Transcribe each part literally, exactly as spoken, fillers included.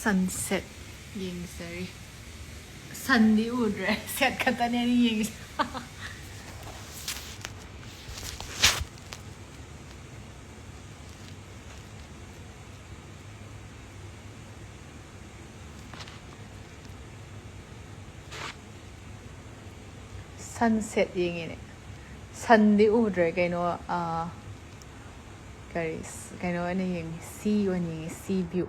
Sunset ꯌꯦꯡꯖꯔꯤ꯫ Sunꯗꯤ ꯎꯗ꯭ꯔꯦ, set ꯈꯛꯇꯅꯦ ꯑꯩꯅ ꯌꯦꯡꯉꯤꯁꯦ꯫ Sunset ꯌꯦꯡꯉꯤꯅꯦ꯫ Sunꯗꯤ ꯎꯗ꯭ꯔꯦ, ꯀꯩꯅꯣ, ꯑꯥ, ꯀꯔꯤ, ꯀꯩꯅꯣ ꯑꯣꯏꯅ ꯌꯦꯡꯉꯤ, sea ꯑꯣꯏꯅ ꯌꯦꯡꯉꯤ, sea view꯫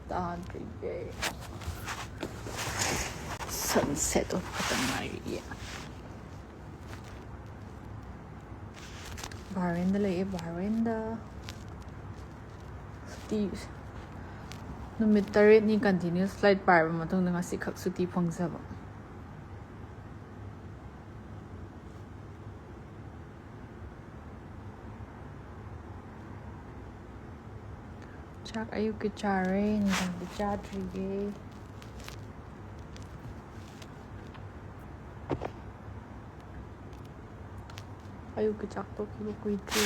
ꯇꯥꯗ꯭ꯔꯤꯌꯦ꯫ Sunset ꯑꯣꯟꯕꯇ ꯉꯥꯏꯔꯤꯌꯦ꯫ ꯕꯍꯔꯦꯟꯗ ꯂꯩꯌꯦ, ꯕꯍꯔꯦꯟꯗ꯫ ꯁꯨꯇꯤ, ꯅꯨꯃꯤꯠ ꯇꯔꯦꯠꯅꯤ continuous flight ꯄꯥꯏꯔꯕ ꯃꯇꯨꯡꯗ ꯉꯁꯤꯈꯛ ꯁꯨꯇꯤ ꯐꯪꯖꯕ꯫ ꯆꯥꯛ ꯑꯌꯨꯛꯀꯤ ꯆꯥꯔꯦ, ꯅꯨꯡꯗꯥꯡꯒꯤ ꯆꯥꯗ꯭ꯔꯤꯌꯦ꯫ ꯑꯌꯨꯛꯀꯤ ꯆꯥꯛ ꯇꯣꯛꯈꯤꯕ ꯀꯨꯏꯗ꯭ꯔꯤ꯫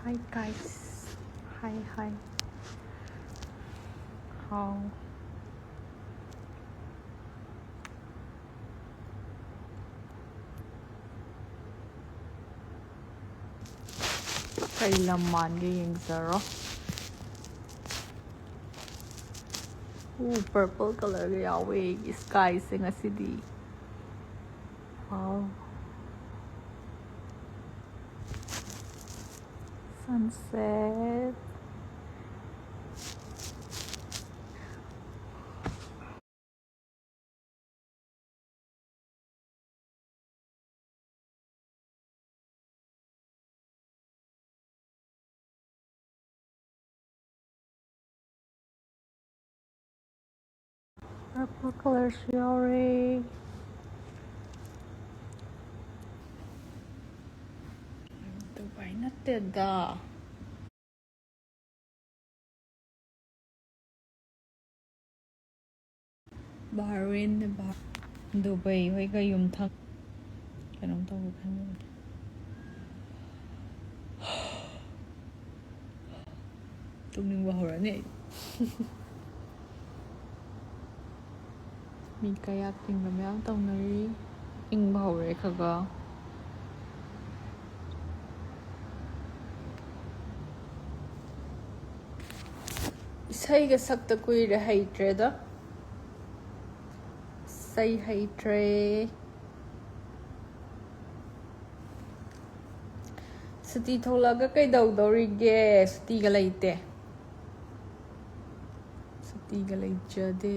Hi guys. Hi, hi. How? ꯀꯩ ꯂꯝ ꯃꯥꯟꯒꯦ ꯌꯦꯡꯖꯔꯣ꯫ ꯎ, purple colourꯒ ꯌꯥꯎꯋꯦ skyꯁꯦ ꯉꯁꯤꯗꯤ꯫ Wow. Sunset. Purple colorꯁꯨ ꯌꯥꯎꯔꯦ꯫ ꯗꯨꯕꯥꯏ ꯅꯠꯇꯦꯗ꯫ ꯕꯍꯔꯦꯟ, ꯗꯨꯕꯩ ꯍꯣꯏꯒ ꯌꯨꯝꯊꯪ ꯀꯩꯅꯣꯝ ꯇꯧꯒꯦ ꯈꯟꯕꯅꯦ꯫ ꯇꯨꯝꯅꯤꯡꯕ ꯍꯧꯔꯅꯤ ꯑꯩ꯫ ꯃꯤ ꯀꯌꯥ ꯇꯤꯡꯕ ꯃꯌꯥꯝ ꯇꯧꯅꯔꯤ꯫ ꯏꯪꯕ ꯍꯧꯔꯦ ꯈꯒ꯫ ꯏꯁꯩꯒ ꯁꯛꯇ ꯀꯨꯏꯔꯦ, ꯍꯩꯇ꯭ꯔꯦꯗ꯫ ꯏꯁꯩ ꯍꯩꯇ꯭ꯔꯦ꯫ ꯁꯨꯇꯤ ꯊꯣꯛꯂꯛꯑꯒ ꯀꯩꯗꯧꯗꯧꯔꯤꯒꯦ? ꯁꯨꯇꯤꯒ ꯂꯩꯇꯦ꯫ ꯁꯨꯇꯤꯒ ꯂꯩꯖꯗꯦ꯫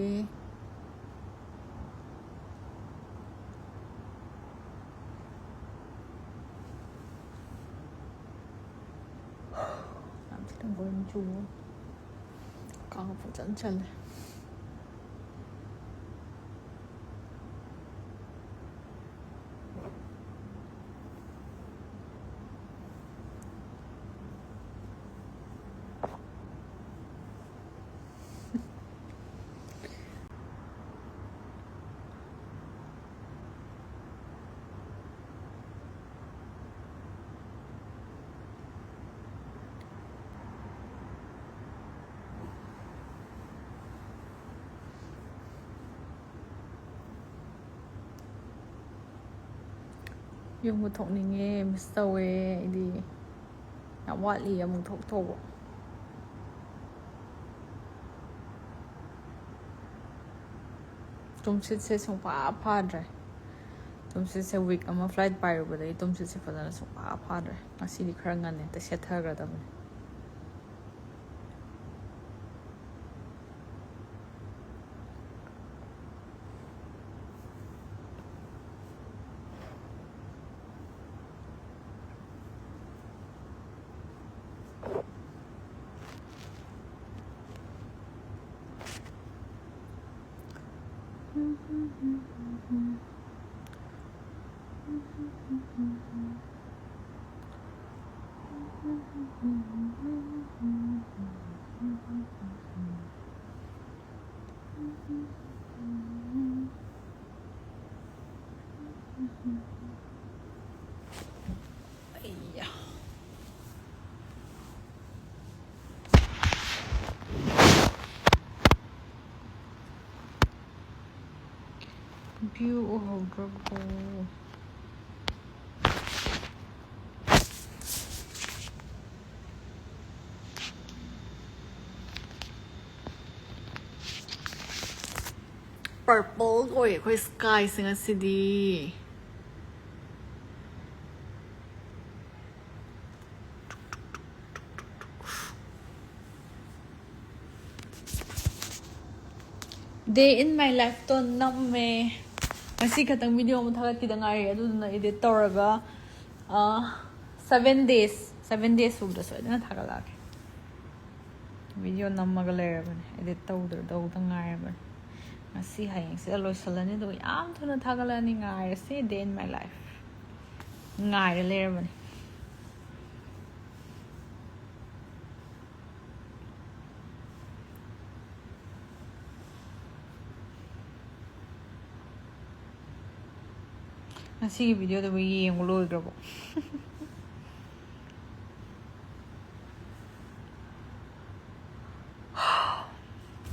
ꯌꯥꯝ ꯊꯤꯅ ꯕꯣꯔꯤꯡ ꯆꯨꯏ꯫ ꯀꯥꯡ ꯐꯖꯅ ꯆꯜꯂꯦ꯫ ꯌꯨꯝꯒ ꯊꯣꯛꯅꯤꯡꯉꯦ, ꯃꯤꯁ ꯇꯧꯋꯦ ꯑꯩꯗꯤ꯫ ꯌꯥꯝ ꯋꯥꯠꯂꯤ ꯑꯃꯨꯛ ꯊꯣꯛꯇꯧꯕ꯫ ꯇꯨꯝꯁꯤꯠꯁꯦ ꯁꯨꯡꯐꯥ ꯐꯥꯗ꯭ꯔꯦ꯫ ꯇꯨꯝꯁꯤꯠꯁꯦ ꯋꯤꯛ ꯑꯃ ꯐ꯭ꯂꯥꯏꯠ ꯄꯥꯏꯔꯨꯕꯗꯒꯤ ꯇꯨꯝꯁꯤꯠꯁꯦ ꯐꯖꯅ ꯁꯨꯡꯐꯥ ꯐꯥꯗ꯭ꯔꯦ꯫ ꯉꯁꯤꯗꯤ ꯈꯔ ꯉꯟꯅ ꯍꯦꯛꯇ ꯁꯦꯠꯊꯈ꯭ꯔꯗꯕꯅꯤ꯫ View ꯎꯍꯧꯗ꯭ꯔꯕꯣ? Purple ꯑꯣꯏ ꯑꯩꯈꯣꯏ skyꯁꯦ ꯉꯁꯤꯗꯤ꯫ Day in my lifeꯇꯣ ꯅꯝꯃꯦ꯫ ꯉꯁꯤ ꯈꯛꯇꯪ video ꯑꯃ ꯊꯥꯒꯠꯈꯤꯗ ꯉꯥꯏꯔꯤ, ꯑꯗꯨꯗꯨꯅ edit ꯇꯧꯔꯒ, ꯑ, seven days, seven days ꯁꯨꯕꯗ ꯁꯣꯏꯗꯅ ꯊꯥꯒꯠꯂꯛꯑꯒꯦ꯫ Video ꯅꯝꯃꯒ ꯂꯩꯔꯕꯅꯦ, edit ꯇꯧꯗ-, ꯇꯧꯗ ꯉꯥꯏꯔꯕꯅꯦ꯫ ꯉꯁꯤ ꯍꯌꯦꯡꯁꯤꯗ ꯂꯣꯏꯁꯤꯜꯂꯅꯤ, ꯑꯗꯨꯒ ꯌꯥꯝ ꯊꯨꯅ ꯊꯥꯒꯠꯂꯛꯑꯅꯤ꯫ ꯉꯥꯏꯔꯁꯤ, day in my life꯫ ꯉꯥꯏꯔ ꯂꯩꯔꯕꯅꯦ꯫ ꯉꯁꯤꯒꯤ videoꯗꯨꯕꯨ ꯌꯦꯡꯕ ꯂꯣꯏꯈ꯭ꯔꯕꯣ?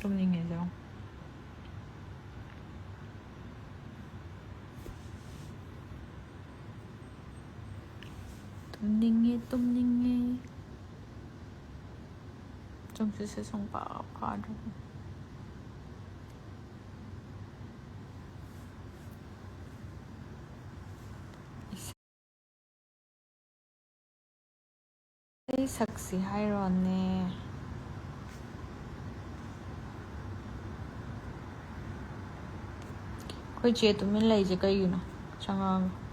ꯇꯨꯝꯅꯤꯡꯉꯦ, ꯖꯦꯡ꯫ ꯇꯨꯝꯅꯤꯡꯉꯦ, ꯇꯨꯝꯅꯤꯡꯉꯦ꯫ ꯇꯨꯝꯁꯤꯠꯁꯦ ꯁꯨꯡꯐꯥ ꯐꯥꯗ꯭ꯔꯕꯅꯤ꯫ ꯏꯁꯩ ꯁꯛꯁꯤ ꯍꯥꯏꯔꯣꯅꯦ? ꯑꯩꯈꯣꯏ ꯆꯦ ꯇꯨꯃꯤꯟ ꯂꯩꯁꯦ ꯀꯩꯒꯤꯅꯣ? ꯆꯪꯉꯛꯑꯒ꯫